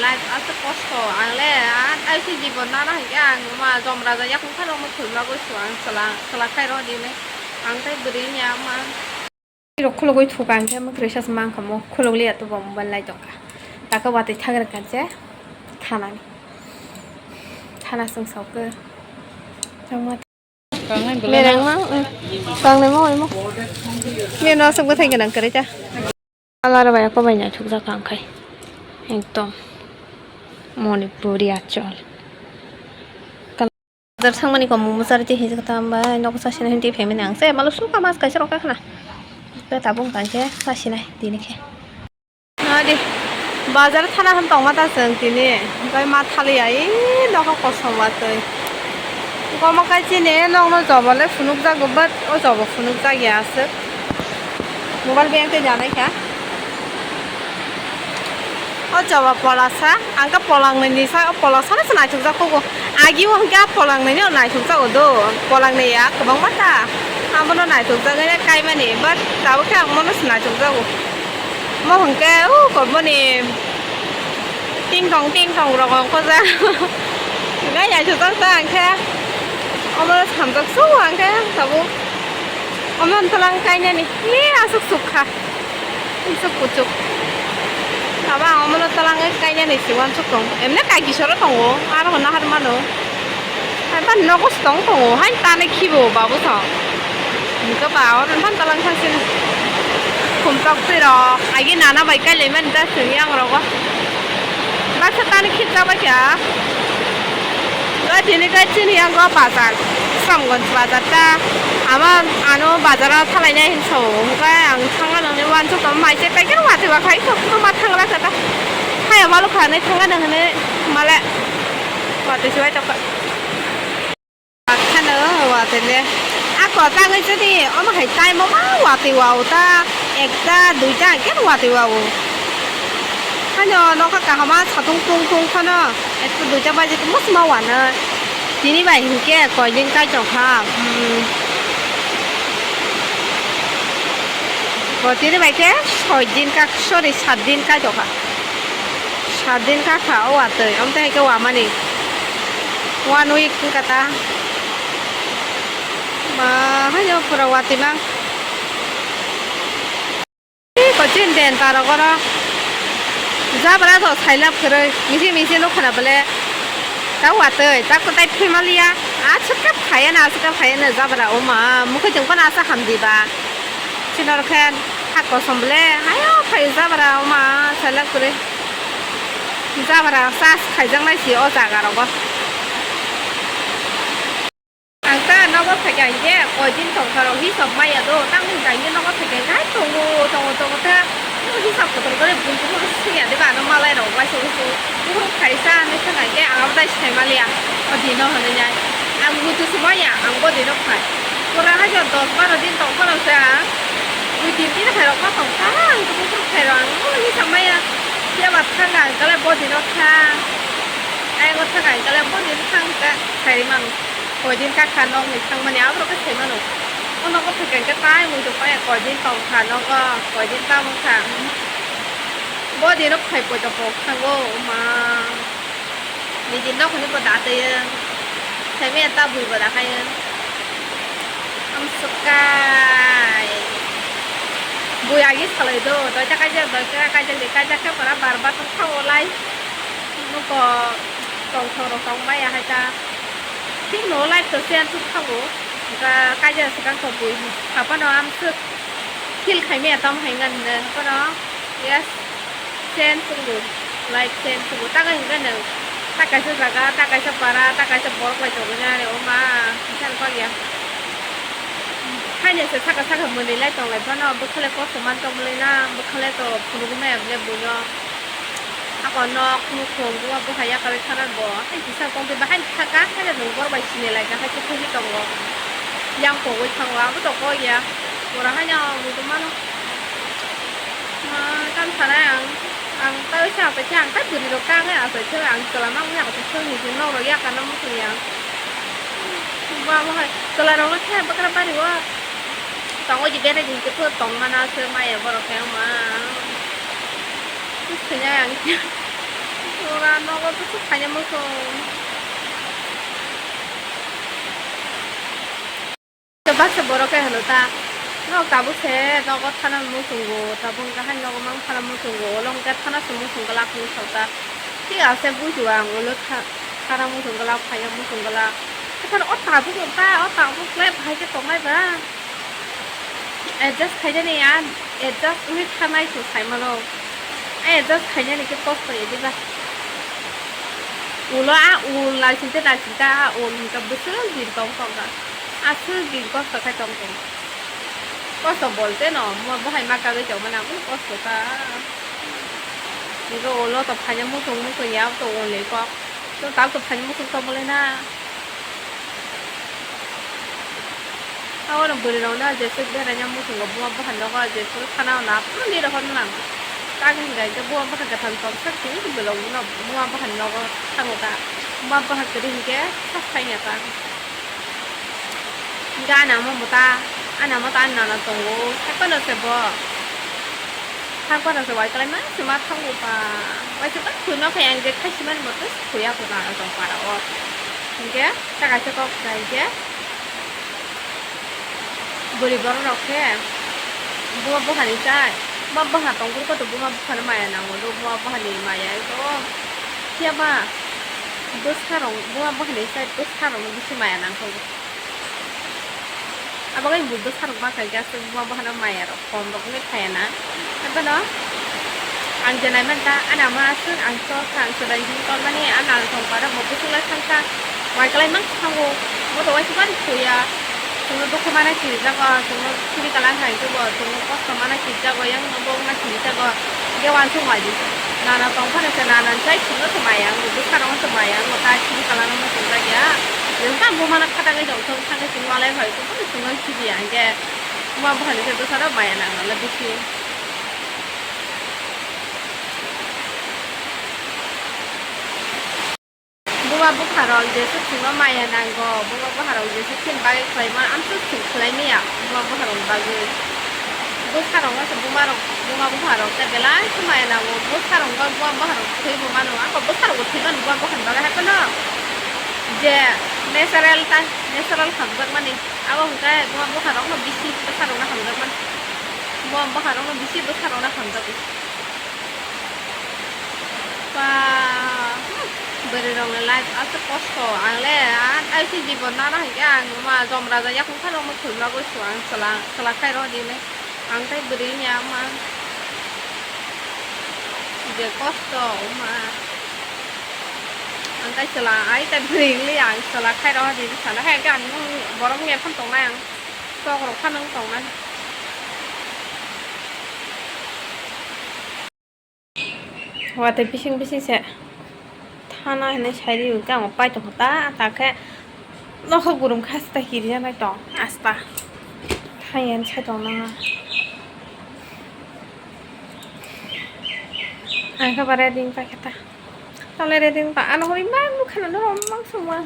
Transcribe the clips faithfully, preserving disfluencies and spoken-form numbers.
Aswk kosto, ang le, ah, tai se jibon nana hinkhe ang ma jom raja yakung phano muthungma goisu ang chwla, chwla khairo dine. Ang tai bwrwi ya ma. Rok khulugwi thuka hinkhe mwkhwrwi sas mang kha mo khulugli ya tubo mobile nai tongkha. Taka watwi thagra kanje thanani. Thana sung sauke. Mereng ma, mm, kangnai mo, oimo. Mino aswk bwthai gwnang kwrwi ta. Colour bai ako bai naithok jak ang khai. Ekdom. Manipuri achol. Bazar thangmani kok muchari twi hinjak ta bai nogo chasina hinti phaimani ang se malo suka mas kaisa rok khna. Tei tabuk tang khe chasinai tini khe. Nadi bazar thana hwn tongma ta chwng tini, hwnkhe ma thali ai nokha kosom watwi. Omo kai chini nokno jobo le phunukjago, but o jobo phunukjakya aswk. Mobile bank tei janai kha. O jobo polasa, ang khe polangni ni sa, o polasa no se naithokjak kho. Agi o hwnkhe a polangni no naithokjago do, polangni ya kwbangma ta. Abono naithokjagwi kaimani, but tabuk khe ang mono se naithokjago. Mo hwnkhe, uh, kormoni ting tong, ting tong rok ongkho ja. Nai naithok jak ta hwnkhe. Omo samjak su hwnkhe tabuk. Omo tolang kainani. Ee, aswk sukha. Aswk kuchuk. Aba ang omo tolang kainani si uansuk tong. Emne kaiki soro tongo. Aro hwnna har mano. Hai ba nogo se tong tongo, hai tani khibo babu tong. Hingke ba oro phan talang thang sini. Khum tok twi rok, agi nana bai kai lai mani ta sini ang rogo. Baksa tani khit ta bai kha. Ga tini ga chini yang go bazar. Samgon bazar ta. Ama ano bazar a thalai nai hin so. Hingke ang thangna nang ni uansuk tong mai che kai khe wati ba khai sok ma thangla kha ta. Hai ma lo kha nai thangna nang ne male. Wati se bai tok. Khano watwi le. Ako tangwi jodi omo hai time o ma watwi wao ta ekta duita hwnkhe watwi wao. Hano nokha kahama satung tung tung phano ekta duita baji tongma sima wano. Tini bai hinkhe koi din kai tongkha. Hmm. O tini bai khe soi din ka, sorry, sat din kai tongkha. Sat din ka kha o watwi, omo tei hai khe wamani. One week wngkha ta. Ma, haino pura watwi mang. Ei, kochin den ta rok oro. Jabra to sailap kwrwi, misi misi no khna bole. Ta watwi, ta kwtai thwi maliya. Aswk khe phaiya na, aswk khe phaiya na jabra o ma. Mukhe chwng phano asa hamdi ba. Chini oro khe ha kosom bole, hayo phai jabra o ma, sailap kwrwi. Jabra chas khaijaknai si o jaga rogo. Ang ta nogo phaikha hinkhe koi din tongkha rok hisab maya do, tang hwn kha hinkhe nogo phaikha hinkhe hai tongo, tongo, tongo ta. Hisab kotor khe bui kuphur swngya diba ano malai rok waisa waisa. Bukhuk khaisa hinwi swngkha hinkhe ang abo tai sai maliya. O dino hinwi nai. Ang muitu se maya, ang bo dino phai. Pura haino dos baro din tong phano se ang dui tin din hai rok ma tong kha, ang bukhuk khai rok ang hisab maya. Phiya ba thang ang kale bo dino thang. Ayang o thang ang kale bo dino thang ta sai mano. Koi din kha kha nok ni thang mani abo rok khe sai mano. O nogo phaikha khe tai muitu maya koi din tong kha nogo, koi din tamo kha. Bo dino phai poito pok thango ma. Nini nok hwnwi bo da twi. Saimaya ta bui bo da khai. Amswk kai. Bui agi salai do. Doita kaijak, doita kaijak, de kaijak khe pora bar bar tong thango lai. Nuko tong thoro tong maya hai ta. Thik no lai to siyan suk thango. Ga kaijak swkang to bui. Hapano amswk. Feel khai maya tamo hai ngan hapano. Yes. Change wngbo, life change wngbo. Taga hinkhe nwng ta kaisa jaga, ta kaisa para, ta kaisa borok bai tongwi nai o ma, kisa rwkha ya. Haino se saka saka mwnwi lai tong lai phano, bwkha le kosto man tong bwlai na, bwkha le to phunugwi maya bwle buino. Ako nok nukhung buma bwkha yakarwi thana bo, hai kisa kok de bahai thaka, haino nwng borok bai sini lai kha, hai khe thugwi tongo. Yang kogwi thango, abo to kok ya. Pura haino muitu mano. Ma, tamo sanai ang, ang tai se achai khe ang tai bwrwi rok ta wngya achai khe ang chwla ma wngya achai khe niji nok rok yakar no muchung ya. Ba bo hai chwla rok no khe bwkra bari o tongo je bere din khe tong mana se maya borok khe ma. Thwinai ang. Nogo bwswk khaina muchung. Baksa borok khe hwno ta, "Nok tabuk se nogo thana muchungo, tabuk hwnkhe hai nogo mang thana muchungo, ulo hwnkhe thana se muchung glak," hinwi sao ta. Thik ase, bujo ang, ulo tha-, thana muchung glak, phaiya muchung glak. Haikhe o tabuk ta, o tabuk le bahai khe tongnai ba. Adjust khainani, a adjust wngwi thanai se saimano. A adjust khainani khe kosto ya diba. Ulo a ul naisingte naisingte a ul hwnkhe bwswk din tong tongkha. Aswk din kosto khai tong tong. Kosto bolte no, mo bahai ma kagwi tongmani ang kosto kha. Nokho ulo to phaina muchung muchung ya to ul ni kok. To tal to phaina muchung tongmole na. Abo no bwrwi rok no jeswk beraina muchungo buma bupha nogo jeswk thana o na phuru ni rohor nang. Kagwi hwnkhe hwnkhe buma bupha kwthang tong sak sini bwrwi rok no buma bupha nogo thango ta. Buma bupha kwrwi hwnkhe sak phai ya ta. Hwnkhe ani amo bo ta, ani amo ta ani nana tongo, hai phano se bo. Thang para se wai kwlai ma se ma thango ba. Wai se ba thwi ma phai ang je khai si mani bo tei thwi ya bo nana tong para o. Hwnkhe ta kaisa kok khlai khe. Bwrwi borok rok khe buma buphani chai, buma bupha tongphuru koto buma buphano maya nango do, buma buphani maya to phiya ba bwsarok, buma buphani chai bwsarokno bisi maya nangkho. Abo khe bo bwsarok ma kha khe aswk buma buphano maya rok. Kom rok wngwi phaiya na. Haibano ang je nai mankha, ani ama aswk ang chor kha, ang chwrai himwi tongmani, ang nana tong para bo bwswk lai thang kha, wai kwlai mang thango, bo to waisa bari thuya, chwngno dukhu mana kirijago, chwngno chini kwlai hai khe bo chwngno kosto mana kirijago, yang bo wngma kirijago, hwnkhe uansuk wai di, nana tong phano se nana chai chwngno se maya, ang bo bwsarok se maya, ang bo tai chini kwlai no tongjakya, ang bo mana khatangwi tong thang khe chwng walai phai khe bo chwngno khibiya, hwnkhe. Buma buphani khe bwsarok maya nang nang le bisi. Buma bupharok jeswk chwngno maya nango, buma bupharok jeswk chini bagwi khlaima amtwk chwng khlai maya buma bupharokni bagwi. Bwsarokno se bumarok, buma bupharok khe belai khe maya nango, bwsarokno buma bupharok thwi bo mano, ang bo bwsarokbo thwi mano buma buphani bagwi, hai phano je natural ta, natural hamjakmani. Abo hwnkhe buma bupharokno bisi bwsarokno hamjakmani. Buma bupharokno bisi bwsarokno hamjakgo. Ba, hmm, bwrwirokni life aswk kosto. Ang le, ah, taisi jibon nana hinkhe ang ma jom raja yakung phano muthungna goisu ang chwla, chwla khairok hinwi. Ang tei bwrwi wngya ma. Je kosto wngma. Ang tei chwla, ai tei bwrwi wngli ang chwla khairok hinwi sana hai khe ang borok wngya phano tongnai ang. Tok rok phano wng tongnai. Watwi bising bising se thana hinwi sai rio, hwnkhe ang pai tongkha ta, ta khe nokha gurum kha sita kiriya nai tong asta thang yan sai tong nang. Ang khe ba ready wng paikha ta, tole ready wng pa ano hoi ma nukha no mang songma.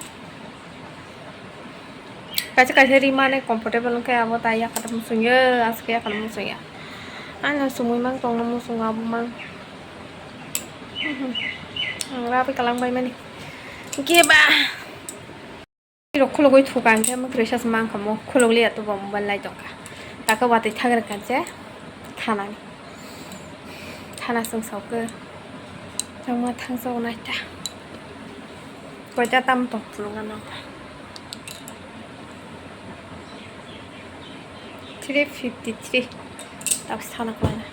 Kaisa kaisa rimani comfortable wngkhe abo tai yakarwi muchungya, aswk yakarwi muchungya. Ano chumui mang tongno muchungo abo mang. Ang rabwi kalang bai mani. Khe ba. Rok khulugwi thuka hwnkhe mwkhwrwi sachwma wngkha mo khulukliya tubo mobile nai tongkha. Taka watwi thagrwkha hwnkhe thanani. Thana chwng saukhe. Chwngma thangsago naita. Koita tam tong phunukna nangkha. Three fifty three. Tak sana khlaina.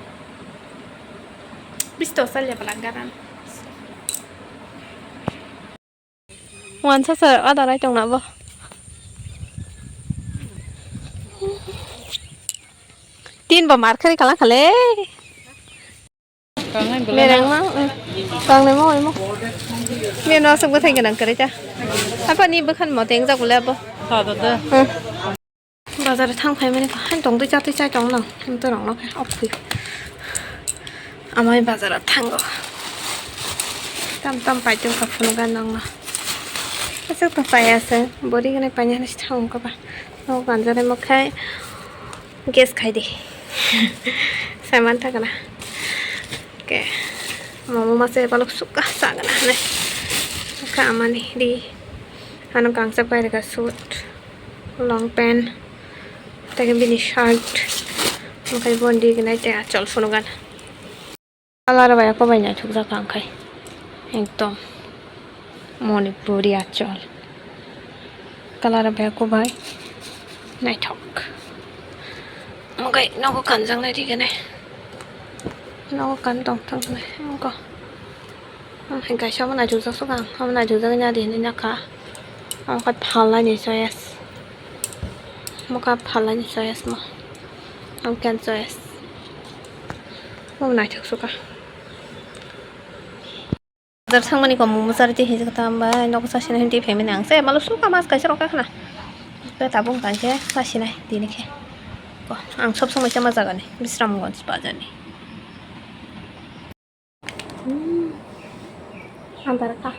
Bisto salya bala garan. Wansa sa ada rai tong na bo. Tin ba mar khari kala khale. Mereng ma, mm. Tang ne mo, mo. Meno aswk bwthai gwnang kwrwi ta. Apa ni bwkhan mo teng jak le abo. Sa da da. Hmm. Bazar thang phai mani kha, hain tong twi cha twi chai tong nang, him to rong no khe ok khui. Amai bazar thango. Tam tam pai tong kha phunuk gan nang no. Aswk to pai ase, bori gane pai ni thang kha ba. No ganjare mo khai. Guess khai di. Saman thakna. Okay. Momo masa ya balok suka sagana ne. Ka amani di. Ano gangsa pairika suit, long pant, tei bini shirt. Okai bondi gnai tei achol phunukgana. Colour bai kobai naithokjak ang khai. Ekdom Manipuri achol. Colour bai kobai naithok. Okai nogo kanjaknai digene. Nogo kan tongthoknai. Ogo. Ang hai kaisa omo naithokjak suka ang. Omo naithokjak ya di hinwi nakha. Omo khe phalnani choice. Omo khe phalnani choice mo. Omo khe choice. Omo naithok suka. Bazar thangmani kok momo charwi twi hinwi khe tamo bai nogo chasina hinwi twi phaimani ang se malo suka mas kaisa rok kha khna. Khe tabuk tang khe chasinai tini khe. Ko, ang sob somoi se ma jagani Bisramganj bazarni. Hmm. Andar kha.